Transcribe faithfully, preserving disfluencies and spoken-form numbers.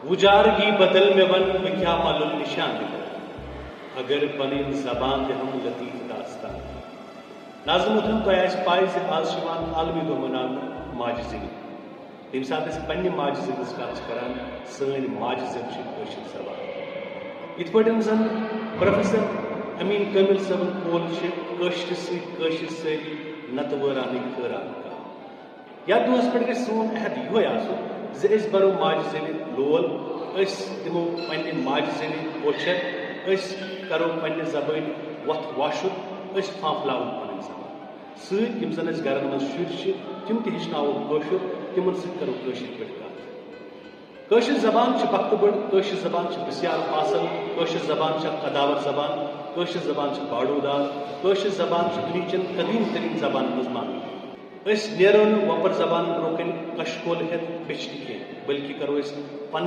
وُجار گی بدل مےٚ وَن بہٕ کیٛاہ مَلُل نِشان دِمہٕ، اگر پنٕنۍ زبان دِہم لطیف داستان۔ ناظرین محترم، تۄہہِ آسہِ پَے زِ آز چھِ یِوان عالمی دۄہ مَناونہٕ ماجہِ زیٚوِ۔ ییٚمہِ ساتہٕ أسۍ پننہِ ماجہِ زیٚوِ ہٕنٛز کَتھ چھِ کَران، سٲنۍ ماجہِ زیٚو چھِ کٲشِر زبان۔ یِتھ پٲٹھۍ زَن پروفیسر امیٖن کٲمِل صٲبُن قول چھِ، کٲشرِس سۭتۍ کٲشِر سٲری، نَتہٕ وٲرانٕے خٲران کانٛہہ۔ یَتھ دۄہَس پٮ۪ٹھ گژھِ سون عہد یِہوٚے آسُن زِ أسۍ بَرو ماجہِ زیٚوِ لول، أسۍ دِمو پننہِ ماجہِ زیٚوِ پوچھر، أسۍ کَرو پننہِ زبٲنۍ وۄتھ واشُن، أسۍ پھانٛپھلاوون پنٕنۍ زبان۔ سۭتۍ یِم زَن اَسہِ گَرَن منٛز شُرۍ چھِ، تِم تہِ ہیٚچھناووکھ کٲشُر، تِمَن سۭتۍ کَرو کٲشِر پٲٹھۍ کَتھ۔ کٲشِر زبان چھِ بختہٕ بٔڑ، کٲشِر زبان چھِ بسیار فاصل، کٲشِر زبان چھِ قداور زبان، کٲشِر زبان چھِ باڈودار، کٲشِر زبان چھِ دُنیہچٮ۪ن قدیٖم تریٖن زبانن منٛز ماننہٕ۔ أسۍ نیرو نہٕ وۄپر زبانن برٛونٛہہ کنہِ کشکول ہٮ۪تھ بیٚچھِ تہِ کینٛہہ، بلکہِ کرو أسۍ پننی